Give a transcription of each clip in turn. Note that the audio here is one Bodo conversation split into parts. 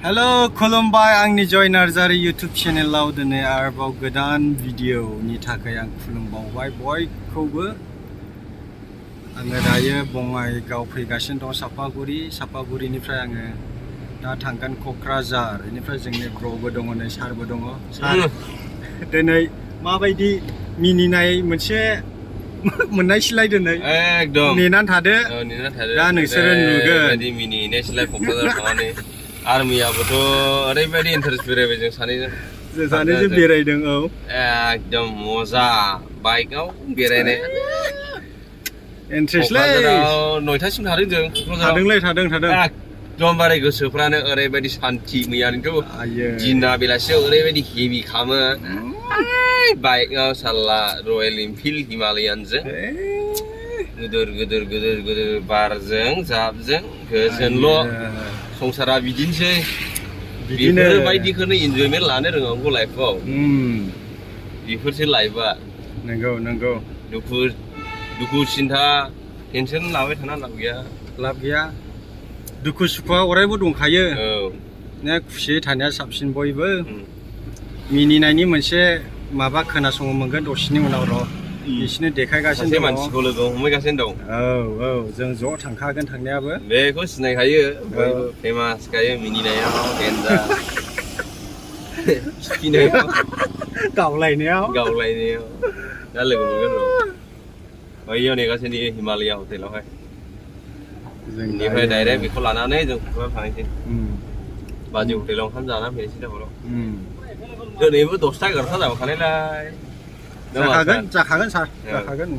Hello, खुलुमबाय आंनि जय नार्जारी YouTube चेनेलाव दिनै आरोबाव गोदान भिडिअनि थाखाय आं खुलुमबावबाय बयखौबो। आङो दायो बङाइगाव फैगासिनो दं सापागुरिनिफ्राय आङो दा थांगोन क'क्राझार। बेनिफ्राय जोंनि ब्र'बो दङ, नै सारबो दङ। सार दिनै माबायदि मिनिनाय मोनसे मोननायसैलाय दिनै एकदम नेनानै थादो। दा नोंसोरो नुगोन मिनिनाय सिलाय क'क्राझार थांनानै आर्मियाबोथ' ओरैबायदि इन्टारेस्ट बेरायबाय जों सानैजों बेरायदों। औ एकदम मजा बाइकआव बेरायनाय इन्टारेस्टलै। क'क्राझाराव 9टासिम थादों जों। थादों एकदमबारे गोसोफ्रानो ओरैबायदि सान्थि मैयानिथ' दिना बेलासियाव ओरैबायदि हेभि खामो बाइकआव साला रयेल एनफिल्ड हिमालयानजों गोदोर बारजों जाबजों गोजोनल'। संसारा बिदिनोसै, बेफोरबायदिखौनो इन्जयमेन्ट लानो रोंनांगौ लाइफआव। बेफोरसो लाइफआ। नंगौ दुखु सिन्था टेनसन लाबाय थाना लाब गैया। दुखु सुखुआ अरायबो दंखायो। औ खुसियै थानाया साबसिन। बयबो मिनिनायनि मोनसे माबा खोनासंनो मोनगोन दसेनि उनाव बिसोरनो देखायगासिनो दं। मानसिखौ लोगो हमहैगासिनो दं। औ जों ज' थांखागोन थांनायाबो। बेखौ सिनायखायो बयबो, फेमास खायो मिनिनायाव देन्जार गावलायनायाव दा लोगो मोनगोन र'। बैयाव नेगासिनो हिमालया हटेलावहाय। बेनिफ्राय डाइरेक्ट बेखौ लानानै जों क'क्राझार थांनोसै। बाजै हटेलाव ओंखाम जानानै फैनोसै दा हराव। दिनैबो 10ता 11ता जाबोखानायलाय। जाखागोन सार जाखागोन।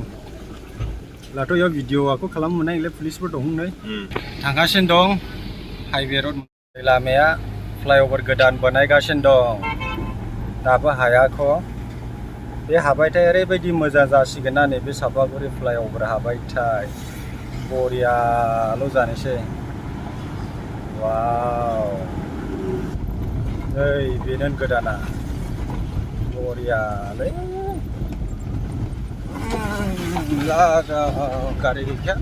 दाथ' बेयाव भिडिअ'खौ खालामनो मोननाय नंला, पुलिसफोर दं नै। थांगासिनो दं हाइवे रड। लामाया फ्लाइअभार गोदान बानायगासिनो दं, दाबो हायाख'। बे हाबायथाय ओरैबायदि मोजां जासिगोन ना, नैबे सापागुरि फ्लाइअभार हाबायथाय बरियाल' जानोसै। वाव, नै बेनो गोदाना बरियालै। गारि गैखाया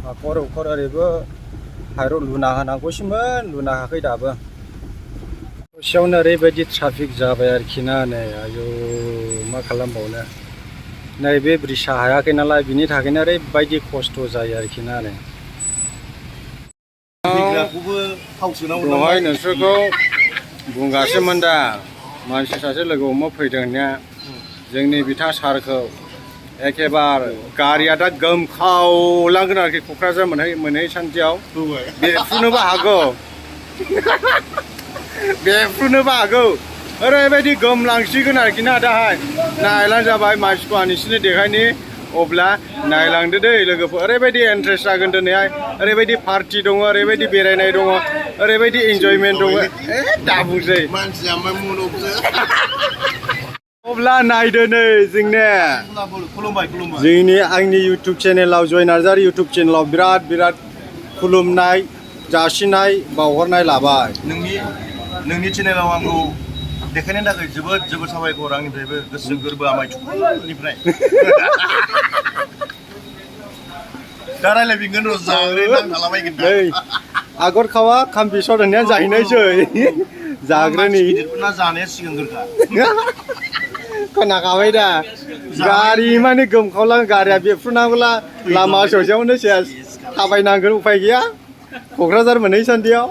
हाखर ओरैबो हाइरड लुना होनांगौसोमोन, लुना हायाखै दाबो। ससेयावनो ओरैबायदि ट्राफिक जाबाय आरोखि ना। नै आयौ मा खालामबावनो, नैबे ब्रिजआ हायाखै नालाय, बिनि थाखायनो ओरैबायदि खस्थ' जायो आरोखि ना। नै दहाय नोंसोरखौ बुंगासिनोमोन दा, मानसि सासे लोगो हमनो फैदों होननाया जोंनि बिथां सारखौ। एखेबारे गारिया दा गोमखावलांगोन आरोखि क'क्राझार मोनहैसान्दियाव। बेफ्रुनोबो हागौ ओरैबायदि गोमलांसिगोन आरोखि ना। दाहाय नायलां जाबाय मानसिखौ आं नोंसोरनो देखायनि, अब्ला नायलांदो दै लोगोफोर। ओरैबायदि इन्टारेस्ट जागोन दिनैहाय, ओरैबायदि पार्टि दङ, ओरैबायदि बेरायनाय दङ, ओरैबायदि इन्जयमेन्ट दङ। दा बुंसै अब्ला नायदो नै आंनि इउटुब चेनेलाव, जय नार्जारी इउटुब चेनेलाव बिराद खुलुमनाय जासिनाय बावहरनाय लाबाय। नोंनि चेनेलाव आंखौ देखायनायनि थाखाय जोबोद साबायखर आंनिफ्रायबो, गोसो गोरबो आमायथुनिफ्राय। दा रायलायफिनगोन र', जाग्रोनांलाबायगोन दा। आगर खावा खाम बिसर होननाया जाहैनायसै। जाग्रोनि ना जानाया सिगांग्रोखा। खोनाखाबाय दा, गारि माने गोमखावलां, गारिया बेफ्रुनांगौला लामा ससेयावनो सेस थाबायनांगोन, उफाय गैया क'क्राझार मोनहैसान्दियाव।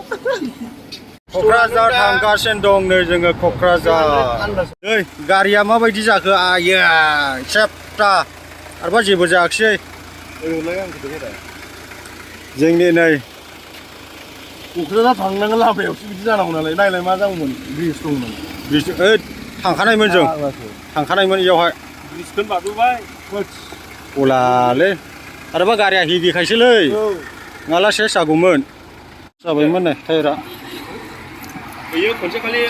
क'क्राझार थांगासिनो दं नै जोङो क'क्राझार। नै गारिया माबायदि जाखो, आइया सेबथा आरोबा जेबो जायाखिसै। जोंनि नै क'क्राझार थांनांगौ लामायावसो बिदि जानांगौ नालाय। नायलाय मा जागौमोन, ब्रिज दंमोन। थांखानायमोन जों, थांखानायमोन इयावहाय। ब्रिजखौनो बारबोबाय गलालै, आरोबा गारिया हेभिखायसोलै, माला सेस जागौमोन। जाबायमोन नै टायारा। बेयो खनसे खालि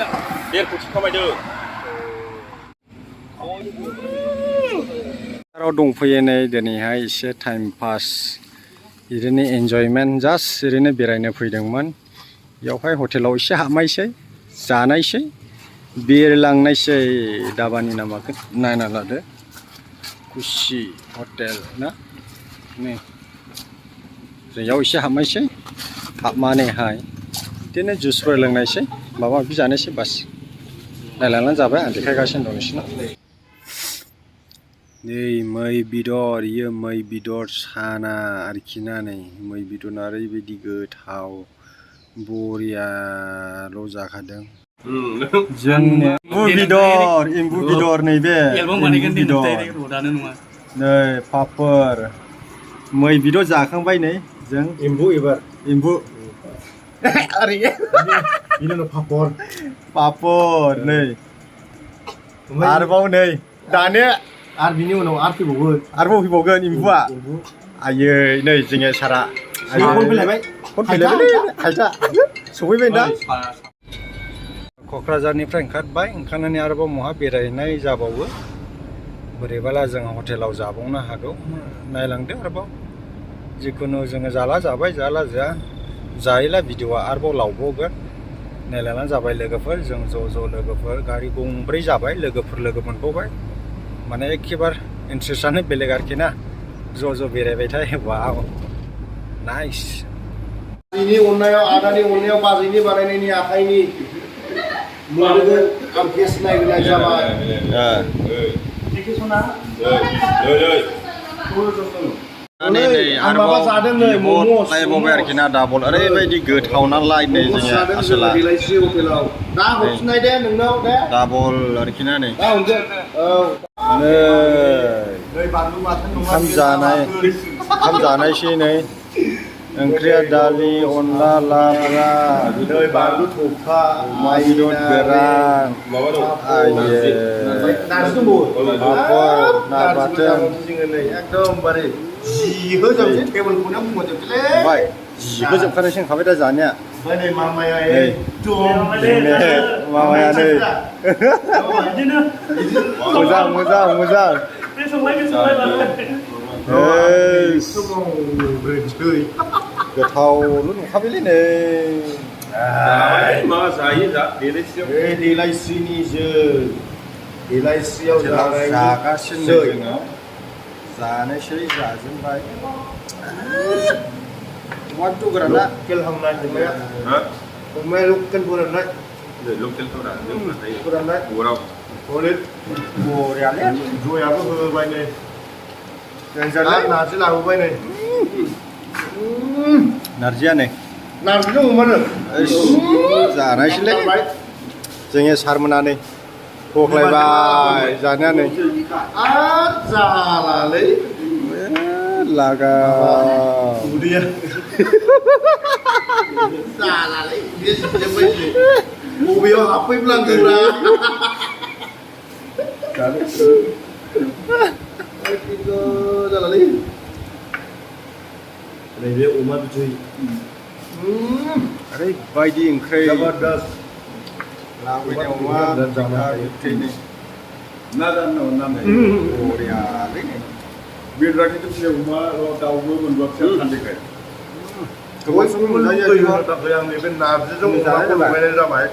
1.5 कोटि खामायदों। दंफैयो नै दिनैहाय एसे टाइम पास, ओरैनो इन्जयमेन्ट, जास्ट ओरैनो बेरायनो फैदोंमोन। बेयावहाय हटेलाव एसे हाबनायसै, जानायसै, बेरायलांनायसै। दाबानि नामाखौ नायना लादो, खुसि हटेल ना। नै बेयाव एसे हाबनायसै, हाबनानैहाय बिदिनो जुसफोर लोंनायसै माबा माबि जानोसै बास नायलांनानै जाबाय आं देखायगासिनो दं नोंसिनाव नै मै बेदर इयो मै बेदर साना आरोखि ना नै मै बेदरा ओरैबायदि गोथाव बरियाल' जाखादों जोंनि एम्बु बेदर नैबे एम्बु बेदर नै पापर मै बेदर जाखांबाय नै जों एम्बु एबार एम्बु ini lo पापर नै आरोबाव नै दानो आरो बिनि उनाव आरो फैबावगोन आरोबाव फैबावगोन एम्बुआ आयै नै जोङो सारा फन फैलायबाय हायथा सफैबाय दा क'क्राझारनिफ्राय ओंखारबाय ओंखारनानै आरोबाव बहा बेरायहैनाय जाबावो बोरैबाला जों हटेलाव जाबावनो हागौ नायलांदो आरोबाव जिखुनु जोङो जाला जाबाय जाला जायैला भिडिअ'आ आरोबाव लावबावगोन नायलांनानै जाबाय लोगोफोर जों ज' लोगोफोर गारि गंब्रै जाबाय लोगोफोर लोगो मोनबावबाय माने एखेबारे इन्ट्रेस्टआनो बेलेग आरोखि ना ज' बेरायबायथाय वाव नाइस ini unnaयाव आदानि unnaयाव बाजैनि बानायनायनि आखाइनि मोनगोन आं केस नायगोन जाबाय नै आरोबाव नायबावबाय आरोखि ना डाबल ओरैबायदि गोथाव नालाय नै जोङो आसोला दा हरफिननाय दे नोंनाव दे डाबल आरोखि ना नै दा हरगोन ओंखाम जानायसै नै ओंख्रिया दालि अनला लाब्रा बानलु थफा अमा बेदर गोरान पापर ना बाथोन एकदमबारे जिहोजोबसै टेबोलखौनो बुंहरजोबसैलै ओमफ्राय जिहोजोबखानायसो होनखाबाय दा जानाया ओमफ्राय नै मामाया मामाया नै मोजां गोथावल' नुखाबायलै नै मा जायो देलायस्रियाव जागासिनो जोङो जानोसै जाजेनबाय अमा गोराना केलहांनाय अमाया लकेल फोराननाय फोराननाय बरियालै जयाबो होबाय नै नार्जि लाबोबाय नै नार्जिया नै नार्जिजों अमानो जानायसैलै जोङो सारमोना नै थख्लायबाय जानाया नै आरो जालालै लागा उदैया जालालै उदैया जोबजोब्बायसो बबेयाव हाबफैब्लांदोंब्रा जालालै नैबे अमा बिदै ओरैबायदि ओंख्रि जबरदस्त लाबोनाय अमा ओंख्रि नै बरियालै नै बेदरानि फिसा अमा दाउबो मोनबासो सानदेखै गोबां सम मोनजायो आं नैबे नार्जिजों अमाखौ लगायनाय जाबाय